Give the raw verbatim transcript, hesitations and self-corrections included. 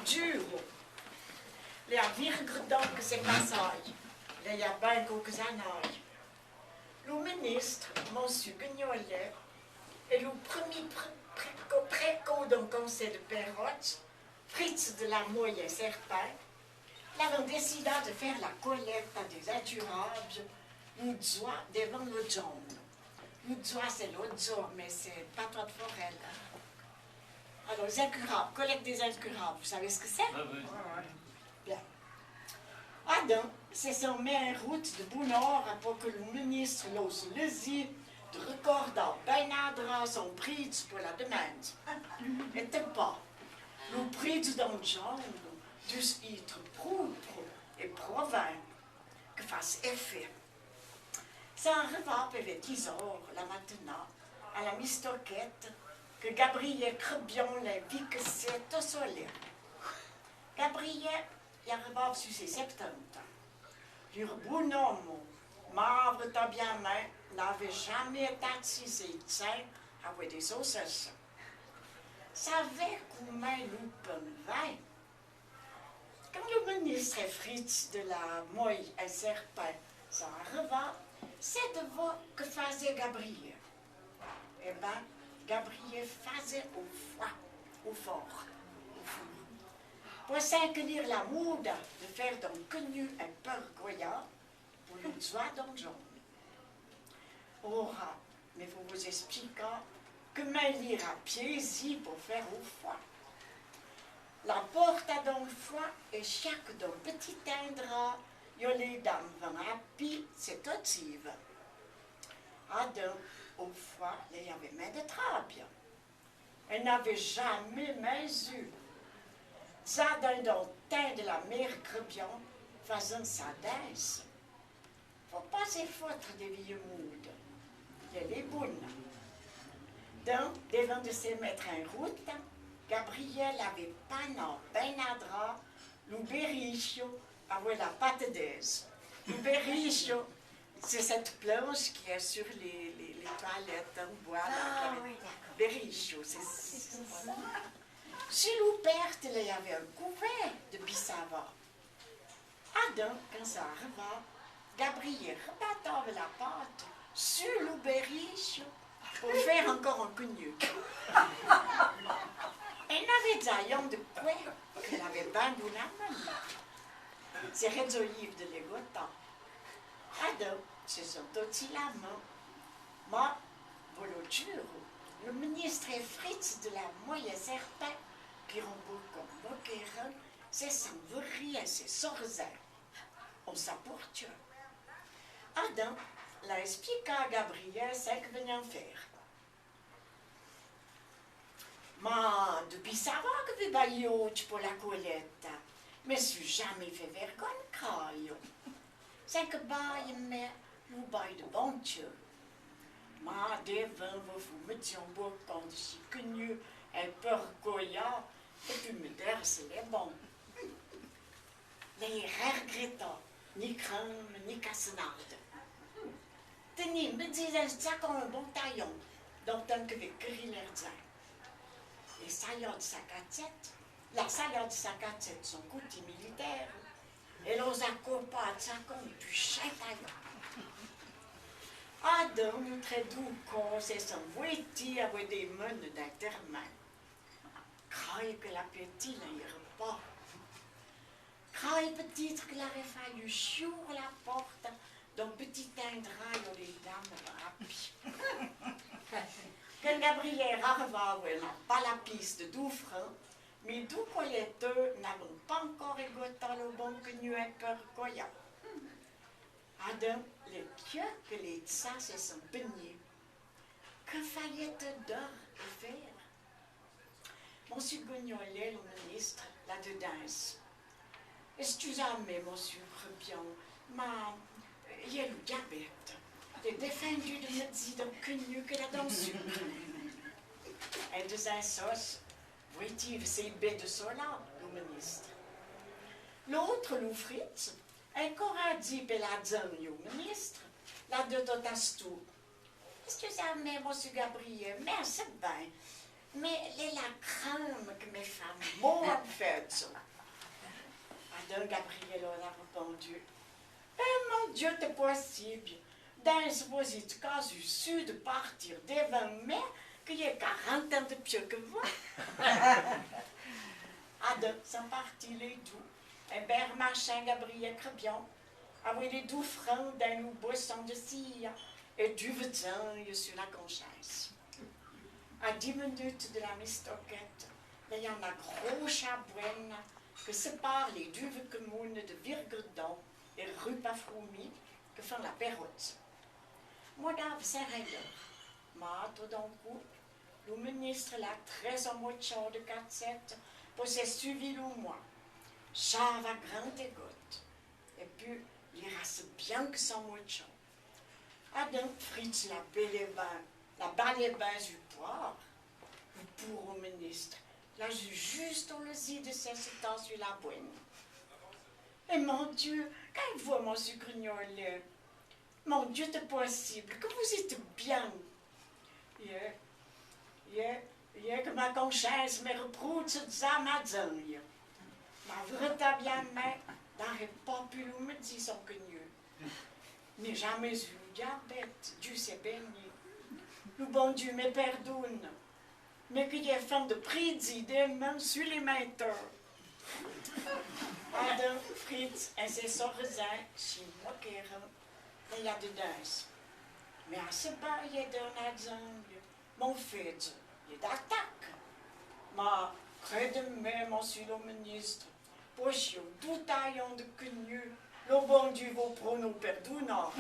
Djuro. L'è a vir gredon que s'è passâi, l'è y a bin quéques annâi. Lo ministre, Monsieur Guignollet, è lo premi prè-, prèco, prèco d'on consèi de Pêrotse, Fritz de la Moye Serpin, l'avon décidâ de fére la colècta dé-z-incurâbio lo dzoà dévan lo djon. Lo dzoà, c'est l'autre jour, mais c'est patois de Forel, hein. Alors, les incurables, collecte des incurables, vous savez ce que c'est ? Ah oui. Bien. Adon, se son mê en route de bonne heure po que lo ministre l'osse lézî de recordâ bin adrà son pritse po la demande. Étâi pa, lo pritse d'on djon deut itre propre è provin, que fasse effet. Son arrevâ pe vê dîz heures la matinâ, a la mi-stokète, que Gabriel Crebion l'è vike sê to solé. Gabriel, i arrevâve su sê septante ans. L'ère bon omo, mâvre ta bien mê, n'avè jamé étâ si sê tsin avoué dé sossesse. Savê comint lo pin vin. Quand lo ministre è Fritz de la Moye Serpin son arrevâ, sê devô que fasè Gabriel. Eh bin, Gabriel fasè o four, o four, o four. Po sâi que l'ère la moda de fére d'on quenut en peur goya, po lo dzoà d'on djon. Ora, me vou vos-explicâ comint l'ère a piézi po fére o four. La porta d'on four è chaque d'on petit indrâ, io lé dame van a pi, se totsive. Adon, o four, lé y avè mê de trâbia. Èl n'avè jamé mê zu. Dza din d'on tin de la mére Crebion, fasant sa dinse. Fô pa se fotre dé vî mode. L'è lé bone. Don, devan de se mètre en route, Gabriel avè panâ bin adrà lo berichio avoué la pate d'êze. Lo berichio, c'est cette planche qui est sur les, les, les toilettes en bois, là, qui avait... Ah oui, d'accord. Berichio, c'est, c'est ça. Su lo perte, lé y avè on couvê de bissava. Adon, quand son arrevâ, Gabriel rebatâve la pate su lo berichio po fére ancor on quenut. Èl n'avè dza yin de coué, que l'avè bin bonamint. Se redzoyive de lé gotâ. Adon, se son totsi la min. Ma, vo lo djuro, lo ministre è Fritz de la Moye Serpin, qu'ère on bocon moquerin, se son vori en se sorzin. On sa portieu. Adon, l'a explicâ a Gabriel ce que venian fére. Ma, de bissava que ve baillâ po la colècta, me su jamé fé vergogne, crayo. Ce que baille, mê, lo baille de bon Dieu. Ma, devan, vo fô me dî on bocon de chi quenut en peur goya, è pu me dîre se l'è bon. Lé rergrèta, ni crème, ni cassonade. Teni, me dî-z-in tsacon bon tayon, don tin que ve queri l'êrdjin. Lé saya de sa catsète, la saya de sa catsète, son couti militaire, è lo-z-a copâ tsacon pu chin tayon. Adon, trè dou cou, se son vouétî avoué dé mene d'intèrmin. Craye que l'apéti l'in ire pa. Craye petite que l'arè fayu chioure la porta d'on petit indrâ io lé dame van a pi. Quand Gabriel arrevâ avoué na palapisse de dou fran, mi dou colècteû n'avon pa ancor égotâ lo bon quenut en peur goya. Adon, lé queut que lé tsa se son pegni. Que fayè-te dor è fére ? Monsieur Guignollet, lo ministre, l'a dedinse. Excusâ-mè, monsieur Crebion, ma, euh, y è lo diabète. L'è défendu de me dî d'on quenut que l'a d'on sucre. En dizin sosse, vouétive sê bé de sola, lo ministre. L'ôtre, lo Fritz, encoradjî pe la djan io ministre, l'a deut tot a stou. Excusâ-mè, monsieur Gabriel, mèrsi bin. Mé l'è la crème que me fé mô an fèt. Adon Gabriella l'a rèpondu: Eh, mon Dieu, t'es possible. Dins vos-îtes casu sûr de partir devàn mé, que y è quarante ans de pieu que vos. Adon son parti lé dou. En bèr marchàn, Gabriella crèbian avoué lé dou fran dins lo bosson de sia é du vedzàn sur la conscience. A dix minutes de la Mistoquette, l'è na grôcha bouèna que sépare lé du Vieux Commune de Virgredon é rue Pafroumi que fan la Perrotte. Mô d'âve sen rèdeur, ma to d'on cou, lo ministre l'a trèi son motchon de catsète po s'èssuvî lo mouà. Châve a grande gotte. É pu, l'îra se bien que son motchon. Adon Fritz l'a ballé bin, l'a ballé bin zu pouâr. Lo pouro ministre l'a zu justo lo zi de s'èssètâ su la bouèna. Eh, mon Dieu, qu'i vouè mon sucre gnolé. Mon Dieu, t'es possible, que vos-îtes bien. Y è, y è, y è que ma conscience me reprotse dza ma dzanha. Ma vrétabiamèn, d'âré pâ pu lo medzin son que gneu. N'é jamé zu lo diabète, Dieu sait béni. Lo bon Dieu me pèrdone. Mé que y è fan de prédzi demin su lé mètâ. Adon Fritz é se sô rezin, si moquèran, l'è lâ dedins. Mé a se bâ y è d'on adzanha, mon fedze, l'è d'ataque. Ma crède-mé, mon su lo ministre, po si o doutâyon de que gneu, lo bon Dieu vo pro no pèrdonâ.